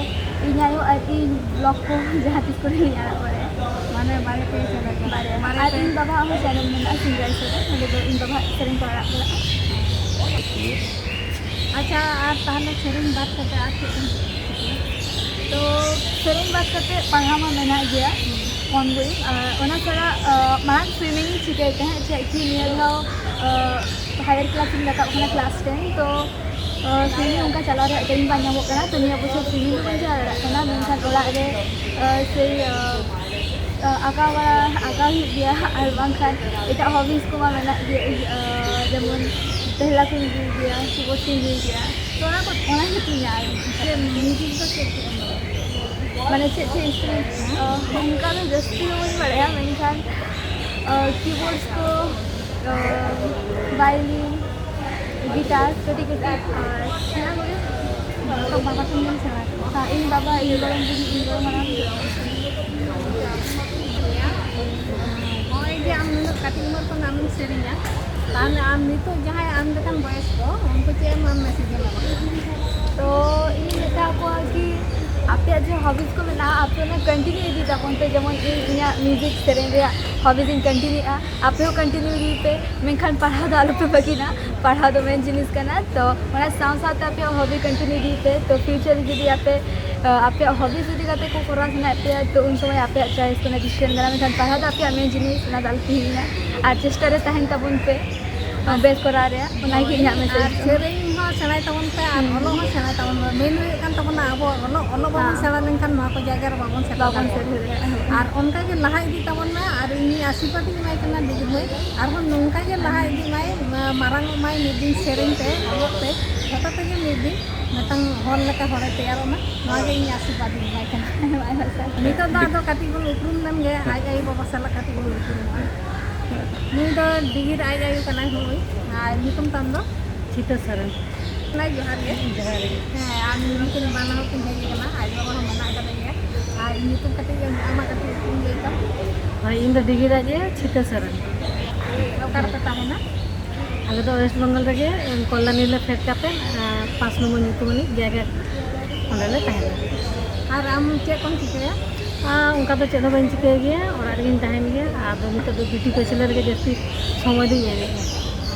ᱤᱧ ᱟᱭᱳ ᱟᱨ ᱤᱧ ᱵᱞᱚᱜ ᱠᱚ ᱡᱟᱦᱟᱸ ᱛᱤᱥ ᱠᱚᱨᱮ ᱞᱤᱧ ᱟᱲᱟᱜ ᱵᱟᱲᱟᱭᱟ᱾ ᱢᱟᱱᱮ ᱵᱟᱨᱭᱟ ᱯᱮ ᱪᱮᱱᱮᱞ ᱢᱮᱱᱟᱜᱼᱟ᱾ ᱵᱟᱨᱭᱟ᱾ ᱵᱟᱨᱭᱟ ᱟᱨ ᱯᱮ᱾ ᱤᱧ ᱵᱟᱵᱟᱣᱟᱜ ᱦᱚᱸ ᱪᱮᱱᱮᱞ ᱢᱮᱱᱟᱜᱼᱟ, ᱥᱤᱝᱜᱟᱨ ᱥᱮᱨᱮᱧ, ᱚᱸᱰᱮ ᱫᱚ ᱤᱧ ᱵᱟᱵᱟᱣᱟᱜ ᱥᱮᱨᱮᱧ ᱠᱚ ᱟᱲᱟᱜ ᱵᱟᱲᱟᱜᱼᱟ᱾ ᱟᱪᱪᱷᱟ, ᱟᱨ ᱛᱟᱦᱚᱞᱮ ᱥᱮᱨᱮᱧ ᱵᱟᱫ ᱠᱟᱛᱮ ᱟᱨ ᱪᱮᱫ ᱠᱚᱢ ᱪᱤᱠᱟᱹᱭᱟ? ᱛᱚ ᱥᱮᱨᱮᱧ ᱵᱟᱫ ᱠᱟᱛᱮ ᱯᱟᱲᱦᱟᱣ ᱢᱟ ᱢᱮᱱᱟᱜ ᱜᱮᱭᱟ, ᱚᱱᱜᱳᱭᱤᱝ᱾ ᱟᱨ ᱚᱱᱟ ᱪᱷᱟᱲᱟ, ᱟᱨ, ᱢᱟᱲᱟᱝ ᱥᱩᱭᱢᱤᱝ ᱤᱧ ᱪᱤᱠᱟᱹᱭᱮᱫ ᱛᱟᱦᱮᱸᱫ, ᱪᱮᱫ ᱠᱤ ᱱᱤᱭᱟᱹ ᱫᱷᱟᱣ, ᱟᱨ, ᱦᱟᱭᱟᱨ ᱠᱞᱟᱥ ᱤᱧ ᱨᱟᱠᱟᱵ ᱠᱟᱱᱟ, ᱠᱞᱟᱥ ᱴᱮᱱ᱾ ᱛᱚ, ᱟᱨ, ᱥᱩᱭᱢᱤᱝ ᱚᱱᱠᱟ ᱪᱟᱞᱟᱣ ᱨᱮᱭᱟᱜ ᱴᱟᱭᱤᱢ ᱵᱟᱝ ᱧᱟᱢᱚᱜ ᱠᱟᱱᱟ᱾ ᱛᱚ ᱱᱤᱭᱟᱹ ᱵᱚᱪᱷᱚᱨ ᱥᱩᱭᱢᱤᱝ ᱫᱚ ᱵᱟᱹᱧ ᱪᱟᱞᱟᱣ ᱫᱟᱲᱮᱭᱟᱜ ᱠᱟᱱᱟ, ᱢᱮᱱᱠᱷᱟᱱ ᱚᱲᱟᱜ ᱨᱮ, ᱟᱨ, ᱥᱮᱭ, ᱟᱨ, ᱟᱸᱠᱟᱣ ᱵᱟᱲᱟ, ᱟᱸᱠᱟᱣ ᱦᱩᱭᱩᱜ ᱜᱮᱭᱟ᱾ ᱟᱨ ᱵᱟᱝᱠᱷᱟᱱ ᱮᱴᱟᱜ ᱦᱚᱵᱤᱡᱽ ᱠᱚᱢᱟ ᱢᱮᱱᱟᱜ ᱜᱮ, ᱟᱨ, ᱡᱮᱢᱚᱱ ᱵᱮᱦᱞᱟ ᱠᱚᱧ ᱨᱩᱭ ᱜᱮᱭᱟ, ᱠᱤᱵᱳᱨᱰ ᱠᱚᱧ ᱨᱩᱭ ᱜᱮᱭᱟ᱾ ᱛᱚ ᱚᱱᱟ ᱠᱚ, ᱚᱱᱟ ᱜᱮ ᱛᱤᱧᱟ᱾ ᱟᱨ ᱪᱮᱫ ᱢᱤᱣᱡᱤᱠ ᱫᱚ ᱪᱮᱫ ᱪᱮᱫ ᱮᱢ ᱵᱟᱲᱟᱭᱟ? ᱢᱟᱱᱮ ᱪᱮᱫ ᱪᱮᱫ ᱤᱱᱥᱴᱨᱩᱢᱮᱱᱴ? ᱚ, ᱚᱱᱠᱟ ᱫᱚ ᱡᱟᱹᱥᱛᱤ ᱫᱚ ᱵᱟᱹᱧ ᱵᱟᱲᱟᱭᱟ, ᱢᱮᱱᱠᱷᱟᱱ, ᱚ, ᱠᱤᱵᱳᱨᱰ ᱠᱚ, ᱚ, ᱵᱷᱟᱭᱳᱞᱤᱱ, ᱜᱤᱴᱟᱨ ᱠᱟᱹᱴᱤᱡ ᱠᱟᱹᱴᱤᱡ, ᱟᱨ ᱚᱱᱟ ᱠᱚᱜᱮ᱾ ᱡᱚᱛᱚ ᱵᱟᱵᱟ ᱴᱷᱮᱱ ᱜᱮᱢ ᱥᱮᱬᱟ ᱠᱮᱫᱟ? ᱤᱧ ᱵᱟᱵᱟ, ᱤᱧ ᱜᱚᱲᱚᱢ ᱵᱩᱰᱷᱤ, ᱤᱧ ᱜᱚᱲᱚᱢ ᱦᱟᱲᱟᱢ᱾ ᱱᱚᱜᱼᱚᱭ ᱡᱮ ᱟᱢ ᱱᱩᱱᱟᱹᱜ ᱠᱟᱹᱴᱤᱡ ᱩᱢᱮᱨ ᱠᱷᱚᱱ ᱟᱢᱮᱢ ᱥᱮᱨᱮᱧᱟ, ᱛᱟᱦᱞᱮ ᱟᱢ ᱱᱤᱛᱚᱜ ᱡᱟᱦᱟᱸᱭ ᱟᱢ ᱞᱮᱠᱟᱱ ᱵᱚᱭᱮᱥ ᱠᱚ, ᱩᱱᱠᱩ ᱪᱮᱫ ᱮᱢ ᱟᱢ ᱢᱮᱥᱮᱡᱽ ᱮᱢᱟ ᱠᱚᱣᱟ? ᱛᱚ ᱤᱧ ᱢᱮᱛᱟ ᱠᱚᱣᱟ ᱠᱤ ᱟᱯᱮᱭᱟᱜ ᱡᱮ ᱦᱚᱵᱤᱡᱽ ᱠᱚ ᱢᱮᱱᱟᱜᱼᱟ, ᱟᱯᱮ ᱚᱱᱟ ᱠᱚᱱᱴᱤᱱᱤᱭᱩ ᱤᱫᱤ ᱛᱟᱵᱚᱱ ᱯᱮ᱾ ᱡᱮᱢᱚᱱ ᱤᱧ ᱤᱧᱟᱹᱜ ᱢᱤᱣᱡᱤᱠ ᱥᱮᱨᱮᱧ ᱨᱮᱭᱟᱜ ᱦᱚᱵᱤᱡᱽ ᱤᱧ ᱠᱚᱱᱴᱤᱱᱤᱭᱩᱜᱼᱟ, ᱟᱯᱮ ᱦᱚᱸ ᱠᱚᱱᱴᱤᱱᱤᱭᱩ ᱤᱫᱤ ᱯᱮ᱾ ᱢᱮᱱᱠᱷᱟᱱ ᱯᱟᱲᱦᱟᱣ ᱫᱚ ᱟᱞᱚᱯᱮ ᱵᱟᱹᱜᱤᱱᱟ, ᱯᱟᱲᱦᱟᱣ ᱫᱚ ᱢᱮᱱ ᱡᱤᱱᱤᱥ ᱠᱟᱱᱟ᱾ ᱛᱚ ᱚᱱᱟ ᱥᱟᱶ ᱥᱟᱶᱛᱮ ᱟᱯᱮᱭᱟᱜ ᱦᱚᱵᱤ ᱠᱚᱱᱴᱤᱱᱤᱭᱩ ᱤᱫᱤ ᱯᱮ᱾ ᱛᱚ ᱯᱷᱤᱭᱩᱪᱟᱨ ᱨᱮ ᱡᱩᱫᱤ ᱟᱯᱮ ᱛᱚ ᱟᱯᱮᱭᱟᱜ ᱦᱚᱵᱤᱡᱽ ᱤᱫᱤ ᱠᱟᱛᱮ ᱠᱚ ᱠᱚᱨᱟᱣ ᱥᱟᱱᱟᱭᱮᱫ ᱯᱮᱭᱟ, ᱛᱚ ᱩᱱ ᱥᱚᱢᱚᱭ ᱟᱯᱮᱭᱟᱜ ᱪᱚᱭᱮᱥ ᱠᱟᱱᱟ, ᱰᱤᱥᱤᱥᱚᱱ ᱠᱟᱱᱟ, ᱢᱮᱱᱠᱷᱟᱱ ᱯᱟᱲᱦᱟᱣ ᱫᱚ ᱟᱯᱮᱭᱟᱜ ᱢᱮᱱ ᱡᱤᱱᱤᱥ, ᱚᱱᱟ ᱫᱚ ᱟᱞᱚᱯᱮ ᱦᱤᱲᱤᱧᱟ᱾ ᱟᱨ ᱪᱮᱥᱴᱟ ᱨᱮ ᱛᱟᱦᱮᱱ ᱛᱟᱵᱚᱱ ᱯᱮ ᱵᱮᱥ ᱠᱚᱨᱟᱣ ᱨᱮᱭᱟᱜ, ᱚᱱᱟᱜᱮ ᱤᱧᱟᱹᱜ ᱢᱮᱥᱮᱡᱽ ᱟᱨ ᱫᱚ᱾ ᱥᱮᱨᱮᱧ ᱦᱚᱸ ᱥᱮᱬᱟᱭ ᱛᱟᱵᱚᱱ ᱯᱮ ᱟᱨ ᱦᱩᱸ᱾ ᱚᱞᱚᱜ ᱦᱚᱸ ᱥᱮᱬᱟᱭ ᱛᱟᱵᱚᱱ ᱯᱮ᱾ ᱢᱮᱱ ᱦᱩᱭᱩᱜ ᱠᱟᱱ ᱛᱟᱵᱚᱱᱟ ᱟᱵᱚ ᱚᱞᱚᱜ, ᱚᱞᱚᱜ ᱵᱟᱵᱚᱱ ᱦᱮᱸ᱾ ᱥᱮᱬᱟ ᱞᱮᱱᱠᱷᱟᱱ ᱱᱚᱣᱟ ᱠᱚ ᱡᱟᱭᱜᱟ ᱨᱮ ᱵᱟᱵᱚᱱ ᱥᱮᱴᱮᱨ ᱵᱟᱵᱚᱱ ᱫᱟᱲᱮᱭᱟᱜᱼᱟ᱾ ᱥᱮᱴᱮᱨ ᱫᱟᱲᱮᱭᱟᱜᱼᱟ᱾ ᱟᱨ ᱚᱱᱠᱟ ᱜᱮ ᱞᱟᱦᱟ ᱤᱫᱤ ᱛᱟᱵᱚᱱ ᱢᱮ ᱟᱨ ᱤᱧ ᱟᱥᱤᱨᱵᱟᱫᱽ ᱤᱧ ᱮᱢᱟᱭ ᱠᱟᱱᱟ ᱫᱤᱫᱤ ᱵᱷᱟᱹᱭ, ᱟᱨᱦᱚᱸ ᱱᱚᱝᱠᱟ ᱜᱮ ᱞᱟᱦᱟ ᱤᱫᱤ ᱢᱟᱭ, ᱢᱟ-, ᱢᱟᱨᱟᱝ ᱚᱜ ᱢᱟᱭ ᱢᱤᱫ ᱫᱤᱱ ᱥᱮᱨᱮᱧ ᱛᱮ, ᱚᱞᱚᱜ ᱛᱮ, ᱡᱷᱚᱛᱚ ᱛᱮᱜᱮ ᱢᱤᱫ ᱫᱤᱱ ᱢᱤᱫᱴᱟᱝ ᱦᱚᱲ ᱞᱮᱠᱟ ᱦᱚᱲᱮ ᱛᱮᱭᱟᱨᱚᱜ ᱢᱟ, ᱱᱚᱣᱟ ᱜᱮ ᱤᱧ ᱟᱥᱤᱨᱵᱟᱫᱽ ᱤᱧ ᱮᱢᱟᱭ ᱠᱟᱱᱟ᱾ ᱟᱭᱢᱟ ᱥᱟᱨᱦᱟᱣ᱾ ᱱᱤᱛᱚᱜ ᱫᱚ ᱟᱫᱚ ᱠᱟᱹᱴᱤᱡ ᱵᱚᱱ ᱩᱯᱨᱩᱢ ᱞᱮᱱ ᱜᱮ, ᱟᱡ ᱟᱭᱳ ᱵᱟᱵᱟ ᱥᱟᱞᱟᱜ ᱠᱟᱹᱴᱤᱡ ᱵᱚᱱ ᱩᱯᱨᱩᱢᱚᱜᱼᱟ᱾ ᱱᱩᱭ ᱫᱚ ᱰᱤᱜᱤᱨ ᱟᱡ ᱟᱭᱳ ᱠᱟᱱᱟᱭ ᱦᱳᱭ᱾ ᱟᱨ ᱧᱩᱛᱩᱢ ᱛᱟᱢ ᱫᱚ? ᱪᱷᱤᱛᱟᱹ ᱥᱚᱨᱮᱱ᱾ ᱡᱚᱦᱟᱨ ᱜᱮ᱾ ᱡᱚᱦᱟᱨ ᱜᱮ᱾ ᱦᱮᱸ, ᱟᱨ ᱱᱩᱠᱤᱱ ᱵᱟᱱᱟ ᱦᱚᱲ ᱠᱤᱱ ᱦᱮᱡ ᱟᱠᱟᱱᱟ, ᱟᱡ ᱵᱟᱵᱟ ᱦᱚᱸ ᱢᱮᱱᱟᱜ ᱟᱠᱟᱫᱮ ᱜᱮᱭᱟ᱾ ᱟᱨ ᱧᱩᱛᱩᱢ ᱠᱟᱹᱴᱤᱡ ᱮᱢ, ᱟᱢᱟᱜ ᱠᱟᱹᱴᱤᱡ ᱧᱩᱛᱩᱢ ᱞᱟᱹᱭ ᱛᱟᱢ? ᱦᱳᱭ, ᱤᱧ ᱫᱚ ᱰᱤᱜᱤ ᱨᱟᱡᱽ ᱪᱷᱤᱛᱟᱹ ᱥᱚᱨᱮᱱ᱾ ᱚᱠᱟ ᱨᱮᱯᱮ ᱛᱟᱦᱮᱱᱟ? ᱟᱞᱮ ᱫᱚ ᱳᱭᱮᱥᱴ ᱵᱮᱝᱜᱚᱞ ᱨᱮᱜᱮ, ᱠᱚᱞᱞᱟᱱᱤ ᱞᱮ ᱯᱷᱮᱰ ᱠᱟᱛᱮ, ᱟᱨ ᱯᱟᱸᱪ ᱱᱚᱢᱵᱚᱨ ᱧᱩᱛᱩᱢ ᱟᱹᱱᱤᱡ ᱡᱟᱭᱜᱟ ᱚᱸᱰᱮ ᱞᱮ ᱛᱟᱦᱮᱱᱟ᱾ ᱟᱨ ᱟᱢ ᱪᱮᱫ ᱠᱚᱢ ᱪᱤᱠᱟᱹᱭᱟ? ᱟᱨ ᱚᱱᱠᱟ ᱫᱚ ᱪᱮᱫ ᱦᱚᱸ ᱵᱟᱹᱧ ᱪᱤᱠᱟᱹᱭ ᱜᱮᱭᱟ, ᱚᱲᱟᱜ ᱨᱮᱜᱮᱧ ᱛᱟᱦᱮᱱ ᱜᱮᱭᱟ᱾ ᱟᱫᱚ ᱱᱤᱛᱚᱜ ᱫᱚ ᱵᱤᱴᱤ ᱯᱟᱹᱪᱷᱞᱟᱹ ᱨᱮᱜᱮ ᱡᱟᱹᱥᱛᱤ ᱥᱚᱢᱚᱭ ᱫᱚᱧ ᱮᱢᱮᱫᱼᱟ᱾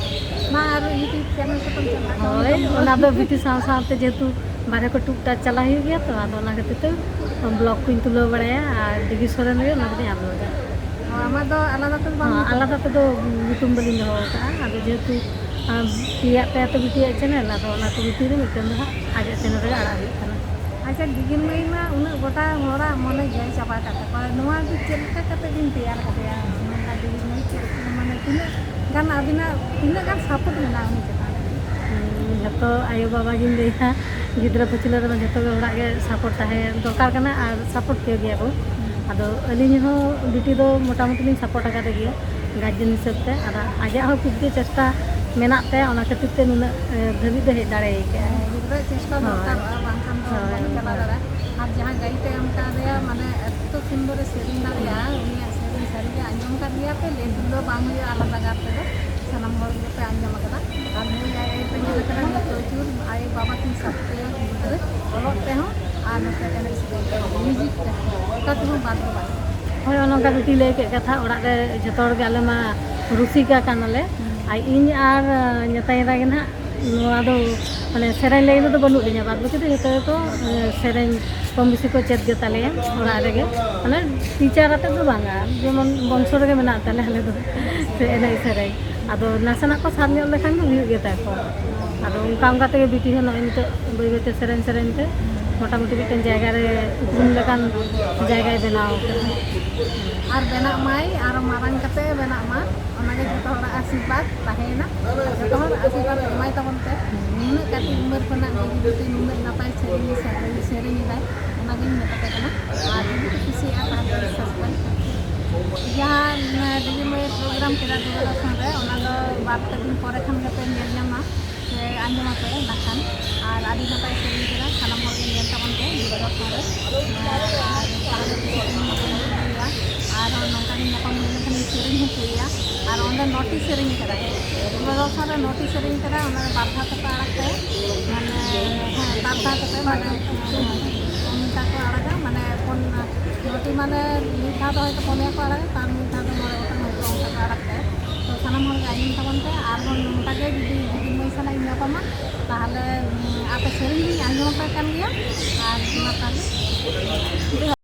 ᱢᱟ ᱟᱨ YouTube ᱪᱮᱱᱮᱞ ᱠᱚᱛᱟᱢ ᱪᱟᱞᱟᱜ ᱠᱟᱱᱟ, ᱦᱳᱭ, ᱱᱤᱛᱚᱝ ᱫᱚ᱾ ᱚᱱᱟ ᱫᱚ ᱵᱤᱴᱤ ᱥᱟᱶ ᱥᱟᱶᱛᱮ ᱡᱮᱦᱮᱛᱩ ᱵᱟᱨᱦᱮ ᱠᱚ ᱴᱩᱠ ᱴᱟᱠ ᱪᱟᱞᱟᱜ ᱦᱩᱭᱩᱜ ᱜᱮᱭᱟ ᱛᱚ, ᱟᱫᱚ ᱚᱱᱟ ᱠᱷᱟᱹᱛᱤᱨ ᱛᱮ ᱵᱞᱚᱜ ᱠᱚᱧ ᱛᱩᱞᱟᱹᱣ ᱵᱟᱲᱟᱭᱟ ᱟᱨ ᱰᱤᱜᱤ ᱥᱚᱨᱮᱱ ᱨᱮᱜᱮ ᱚᱱᱟ ᱠᱚᱫᱚᱧ ᱟᱯᱞᱳᱰᱟ᱾ ᱚ, ᱟᱢᱟᱜ ᱫᱚ ᱟᱞᱟᱫᱟ ᱛᱮᱫᱚ ᱵᱟᱢ ᱦᱚᱸ, ᱧᱩᱛᱩᱢ ᱟᱞᱟᱫᱟ ᱛᱮᱫᱚ ᱧᱩᱛᱩᱢ ᱵᱟᱹᱞᱤᱧ ᱫᱚᱦᱚ ᱟᱠᱟᱫᱼᱟ᱾ ᱟᱫᱚ ᱡᱮᱦᱮᱛᱩ, ᱟᱢ, ᱯᱮᱭᱟᱜ ᱛᱟᱭᱟ ᱛᱚ ᱵᱤᱴᱤᱭᱟᱜ ᱪᱮᱱᱮᱞ, ᱟᱫᱚ ᱚᱱᱟ ᱠᱚ ᱵᱷᱤᱛᱤᱨ ᱨᱮ ᱢᱤᱫᱴᱮᱱ ᱫᱚ ᱦᱟᱸᱜ ᱟᱡᱟᱜ ᱪᱮᱱᱮᱞ ᱨᱮᱜᱮ ᱟᱲᱟᱜ ᱦᱩᱭᱩᱜ ᱠᱟᱱᱟ᱾ ᱟᱪᱪᱷᱟ, ᱰᱤᱜᱤᱨ ᱢᱟᱹᱭ ᱢᱟ ᱩᱱᱟᱹᱜ ᱜᱚᱴᱟ ᱦᱚᱲᱟᱜ ᱢᱚᱱᱮ ᱡᱚᱭ ᱪᱟᱵᱟ ᱟᱠᱟᱫ ᱛᱟᱠᱚᱣᱟ, ᱱᱚᱣᱟ ᱫᱚ ᱪᱮᱫ ᱞᱮᱠᱟ ᱠᱟᱛᱮ ᱵᱤᱱ ᱛᱮᱭᱟᱨ ᱠᱟᱫᱮᱭᱟ? ᱱᱚᱝᱠᱟ ᱰᱤᱜᱤᱨ ᱢᱟᱹᱭ ᱪᱮᱫ, ᱢᱟᱱᱮ ᱛᱤᱱᱟᱹᱜ ᱜᱟᱱ ᱟᱹᱵᱤᱱᱟᱜ, ᱛᱤᱱᱟᱹᱜ ᱜᱟᱱ ᱥᱟᱯᱳᱨᱴ ᱢᱮᱱᱟᱜᱼᱟ ᱩᱱᱤ ᱪᱮᱛᱟᱱ ᱨᱮ? ᱦᱩᱸ, ᱡᱷᱚᱛᱚ ᱟᱭᱳᱼᱵᱟᱵᱟ ᱜᱤᱧ ᱞᱟᱹᱭᱟ, ᱜᱤᱫᱽᱨᱟᱹ ᱯᱟᱹᱪᱷᱞᱟᱹ ᱨᱮᱫᱚ ᱡᱷᱚᱛᱚ ᱜᱮ ᱚᱲᱟᱜ ᱜᱮ ᱥᱟᱯᱳᱨᱴ ᱛᱟᱦᱮᱸ ᱫᱚᱨᱠᱟᱨ ᱠᱟᱱᱟ ᱟᱨ ᱥᱟᱯᱳᱨᱴ ᱠᱮ ᱜᱮᱭᱟ ᱠᱚ᱾ ᱦᱩᱸ᱾ ᱟᱫᱚ ᱟᱹᱞᱤᱧ ᱦᱚᱸ ᱵᱤᱴᱤ ᱫᱚ ᱢᱚᱴᱟᱢᱩᱴᱤ ᱞᱤᱧ ᱥᱟᱯᱳᱨᱴ ᱟᱠᱟᱫᱮ ᱜᱮᱭᱟ ᱜᱟᱨᱡᱮᱱ ᱦᱤᱥᱟᱹᱵ ᱛᱮ, ᱟᱨ ᱟᱡᱟᱜ ᱦᱚᱸ ᱠᱷᱩᱵ ᱜᱮ ᱪᱮᱥᱴᱟ ᱢᱮᱱᱟᱜ ᱛᱟᱭᱟ, ᱚᱱᱟ ᱠᱷᱟᱹᱛᱤᱨ ᱛᱮ ᱱᱩᱱᱟᱹᱜ, ᱮ, ᱫᱷᱟᱹᱵᱤᱡ ᱫᱚ ᱦᱮᱡ ᱫᱟᱲᱮ ᱟᱠᱟᱫᱼᱟ᱾ ᱦᱮᱸ, ᱜᱤᱫᱽᱨᱟᱹ ᱪᱮᱥᱴᱟ ᱦᱳᱭ᱾ ᱫᱚᱨᱠᱟᱨᱚᱜᱼᱟ, ᱵᱟᱝᱠᱷᱟᱱ ᱫᱚ ᱦᱳᱭ, ᱵᱟᱵᱚᱱ ᱪᱟᱞᱟᱣ ᱦᱳᱭ᱾ ᱫᱟᱲᱮᱭᱟᱜᱼᱟ᱾ ᱟᱨ ᱡᱟᱦᱟᱸ ᱜᱟᱭᱤᱰ ᱮ ᱮᱢ ᱠᱟᱫᱮᱭᱟ, ᱢᱟᱱᱮ ᱮᱛᱚ ᱥᱩᱱᱫᱚᱨᱮ ᱥᱮᱨᱮᱧ ᱫᱟᱲᱮᱭᱟᱜᱼᱟ, ᱩᱱᱤᱭᱟᱜ ᱥᱮᱨᱮᱧ ᱥᱟᱹᱨᱤᱜᱮ ᱟᱸᱡᱚᱢ ᱠᱟᱫ ᱜᱮᱭᱟ ᱯᱮ, ᱞᱟᱹᱭ ᱛᱮᱫᱚ ᱵᱟᱝ ᱦᱩᱭᱩᱜᱼᱟ, ᱟᱞᱟᱫᱟ ᱜᱟᱨ ᱛᱮᱫᱚ ᱥᱟᱱᱟᱢ ᱦᱚᱲ ᱜᱮᱯᱮ ᱟᱸᱡᱚᱢ ᱟᱠᱟᱫᱟ᱾ ᱟᱨ ᱱᱩᱭ ᱟᱡ ᱟᱭᱳ ᱯᱮ ᱧᱮᱞ ᱟᱠᱟᱫᱟ, ᱱᱤᱛ ᱯᱨᱚᱪᱩᱨ ᱟᱭᱳ ᱵᱟᱵᱟ ᱠᱤᱱ ᱥᱟᱯᱳᱨᱴ ᱛᱟᱭᱟ ᱜᱤᱫᱽᱨᱟᱹ ᱚᱞᱚᱜ ᱛᱮᱦᱚᱸ ᱟᱨ ᱱᱚᱛᱮ ᱮᱱᱮᱡ ᱥᱮᱨᱮᱧ ᱛᱮᱦᱚᱸ, ᱢᱤᱣᱡᱤᱠ ᱛᱮᱦᱚᱸ, ᱚᱠᱟ ᱛᱮᱦᱚᱸ ᱵᱟᱫ ᱫᱚ ᱵᱟᱝ᱾ ᱦᱳᱭ, ᱚᱱᱮ ᱚᱱᱠᱟ ᱵᱤᱴᱤ ᱞᱟᱹᱭ ᱠᱮᱫ ᱠᱟᱛᱷᱟ, ᱚᱲᱟᱜ ᱨᱮ ᱡᱷᱚᱛᱚ ᱦᱚᱲ ᱜᱮ ᱟᱞᱮ ᱢᱟ ᱨᱩᱥᱤᱠᱟ ᱠᱟᱱᱟᱞᱮ᱾ ᱦᱩᱸ᱾ ᱟᱨ ᱤᱧ ᱟᱨ ᱧᱮᱛᱟᱧ ᱮᱨᱟ ᱜᱮ ᱱᱟᱦᱟᱜ ᱱᱚᱣᱟ ᱫᱚ ᱢᱟᱱᱮ ᱥᱮᱨᱮᱧ ᱞᱟᱭᱤᱱ ᱨᱮᱫᱚ ᱵᱟᱹᱱᱩᱜ ᱞᱤᱧᱟ, ᱵᱟᱫ ᱵᱟᱹᱠᱤ ᱫᱚ ᱡᱚᱛᱚ ᱜᱮᱛᱚ ᱥᱮᱨᱮᱧ ᱠᱚᱢ ᱵᱮᱥᱤ ᱠᱚ ᱪᱮᱫ ᱜᱮ ᱛᱟᱞᱮᱭᱟ ᱚᱲᱟᱜ ᱨᱮᱜᱮ᱾ ᱢᱟᱱᱮ ᱴᱤᱪᱟᱨ ᱟᱛᱮᱫ ᱫᱚ ᱵᱟᱝᱟ, ᱡᱮᱢᱚᱱ ᱵᱚᱝᱥᱚ ᱨᱮᱜᱮ ᱢᱮᱱᱟᱜ ᱛᱟᱞᱮ ᱟᱞᱮ ᱫᱚ ᱥᱮ ᱮᱱᱮᱡ ᱥᱮᱨᱮᱧ᱾ ᱟᱫᱚ ᱱᱟᱥᱮᱱᱟᱜ ᱠᱚ ᱥᱟᱵ ᱧᱚᱜ ᱞᱮᱠᱷᱟᱱ ᱜᱮ ᱦᱩᱭᱩᱜ ᱜᱮ ᱛᱟᱠᱚᱣᱟ᱾ ᱟᱫᱚ ᱚᱱᱠᱟ ᱚᱱᱠᱟ ᱛᱮᱜᱮ ᱵᱤᱴᱤ ᱦᱚᱸ ᱱᱚᱜᱼᱚᱭ ᱱᱤᱛᱚᱜ ᱵᱟᱹᱭ ᱵᱟᱹᱭᱛᱮ ᱥᱮᱨᱮᱧ ᱥᱮᱨᱮᱧ ᱛᱮ ᱢᱚᱴᱟᱢᱩᱴᱤ ᱢᱤᱫᱴᱮᱱ ᱡᱟᱭᱜᱟ ᱨᱮ ᱩᱯᱨᱩᱢ ᱞᱮᱠᱟᱱ ᱡᱟᱭᱜᱟᱭ ᱵᱮᱱᱟᱣ ᱠᱟᱫᱟ᱾ ᱟᱨ ᱵᱮᱱᱟᱜ ᱢᱟᱭ, ᱟᱨ ᱢᱟᱨᱟᱝ ᱠᱟᱛᱮ ᱵᱮᱱᱟᱜ ᱢᱟ, ᱚᱱᱟᱜᱮ ᱡᱚᱛᱚ ᱦᱚᱲᱟᱜ ᱟᱥᱤᱨᱵᱟᱫᱽ ᱛᱟᱦᱮᱸᱭᱮᱱᱟ᱾ ᱡᱚᱛᱚ ᱦᱚᱲ ᱟᱥᱤᱨᱵᱟᱫᱽ ᱮᱢᱟᱭ ᱛᱟᱵᱚᱱ ᱯᱮ᱾ ᱱᱩᱱᱟᱹᱜ ᱠᱟᱹᱴᱤᱡ ᱩᱢᱮᱨ ᱠᱷᱚᱱᱟᱜ ᱵᱤᱴᱤ ᱱᱩᱱᱟᱹᱜ ᱱᱟᱯᱟᱭ ᱥᱮᱨᱮᱧ ᱥᱮᱨᱮᱧ ᱮᱫᱟᱭ, ᱚᱱᱟᱜᱤᱧ ᱢᱮᱛᱟ ᱯᱮ ᱠᱟᱱᱟ᱾ ᱟᱨ ᱡᱩᱫᱤ ᱯᱮ ᱠᱩᱥᱤᱭᱟᱜᱼᱟ, ᱛᱟᱦᱚᱞᱮ subscribe ᱯᱮ᱾ ᱡᱟᱦᱟᱸ ᱰᱤᱡᱮ ᱢᱟᱹᱭ ᱯᱨᱳᱜᱨᱟᱢ ᱠᱮᱫᱟ ᱫᱩᱨᱫᱩᱨᱫᱚᱨᱥᱚᱱ ᱨᱮ, ᱚᱱᱟ ᱫᱚ ᱵᱟᱨ ᱯᱮ ᱫᱤᱱ ᱯᱚᱨᱮ ᱠᱷᱟᱱ ᱜᱮᱯᱮ ᱧᱮᱞ ᱧᱟᱢᱟ ᱥᱮ ᱟᱸᱡᱚᱢ ᱟᱯᱮ ᱱᱟᱜ ᱠᱷᱟᱱ᱾ ᱟᱨ ᱟᱹᱰᱤ ᱱᱟᱯᱟᱭ ᱥᱮᱨᱮᱧ ᱠᱮᱫᱟ, ᱥᱟᱱᱟᱢ ᱦᱚᱲ ᱜᱮ ᱧᱮᱞ ᱛᱟᱵᱚᱱ ᱯᱮ ᱫᱩᱨᱫᱩᱨᱫᱚᱨᱥᱚᱱ ᱨᱮ᱾ ᱟᱨ ᱛᱟᱦᱚᱞᱮ ᱠᱤᱪᱷᱩ ᱫᱤᱱ ᱯᱚᱨᱮ ᱧᱮᱞ ᱦᱩᱭᱩᱜᱼᱟ᱾ ᱟᱨᱦᱚᱸ ᱱᱚᱝᱠᱟ ᱜᱮ ᱧᱟᱯᱟᱢ ᱦᱩᱭ ᱞᱮᱱᱠᱷᱟᱱ ᱥᱮᱨᱮᱧ ᱦᱚᱪᱚᱭᱮᱭᱟ᱾ ᱟᱨ ᱚᱸᱰᱮ ᱱᱚᱴᱤ ᱥᱮᱨᱮᱧ ᱠᱟᱫᱟᱭ, ᱫᱩᱨᱫᱩᱨᱫᱚᱨᱥᱚᱱ ᱨᱮ ᱱᱚᱴᱤ ᱥᱮᱨᱮᱧ ᱠᱟᱫᱟᱭ, ᱚᱱᱟ ᱵᱟᱨ ᱫᱷᱟᱣ ᱠᱟᱛᱮ ᱟᱲᱟᱜ ᱛᱟᱭ, ᱢᱟᱱᱮ, ᱦᱮᱸ, ᱵᱟᱨ ᱫᱷᱟᱣ ᱠᱟᱛᱮ, ᱢᱟᱱᱮ, ᱚᱱᱠᱟ ᱠᱚ ᱟᱲᱟᱜᱟ, ᱢᱟᱱᱮ, ᱯᱩᱱ ᱱᱚᱴᱤ, ᱢᱟᱱᱮ, ᱢᱤᱫ ᱫᱷᱟᱣ ᱫᱚ ᱦᱚᱭᱛᱳ ᱯᱩᱱᱭᱟ ᱠᱚ ᱟᱲᱟᱜᱟ, ᱛᱟᱨ ᱢᱤᱫ ᱫᱷᱟᱣ ᱫᱚ ᱢᱚᱬᱮ ᱜᱚᱴᱟᱝ ᱦᱚᱭᱛᱳ ᱚᱱᱠᱟ ᱠᱚ ᱟᱲᱟᱜ ᱛᱟᱭᱟ᱾ ᱛᱚ ᱥᱟᱱᱟᱢ ᱦᱚᱲ ᱜᱮ ᱟᱸᱡᱚᱢ ᱛᱟᱵᱚᱱ ᱯᱮ, ᱟᱨᱦᱚᱸ ᱱᱚᱝᱠᱟ ᱜᱮ ᱡᱩᱫᱤ ᱡᱩᱫᱤ ᱢᱟᱹᱭ ᱥᱟᱞᱟᱜ ᱤᱧ ᱧᱟᱯᱟᱢᱟ, ᱛᱟᱦᱚᱞᱮ, ᱩᱸ, ᱟᱯᱮ ᱥᱮᱨᱮᱧ ᱫᱚᱧ ᱟᱸᱡᱚᱢ ᱟᱯᱮ ᱠᱟᱱ ᱜᱮᱭᱟ᱾ ᱟᱨ ᱢᱟ ᱛᱟᱦᱚᱞᱮ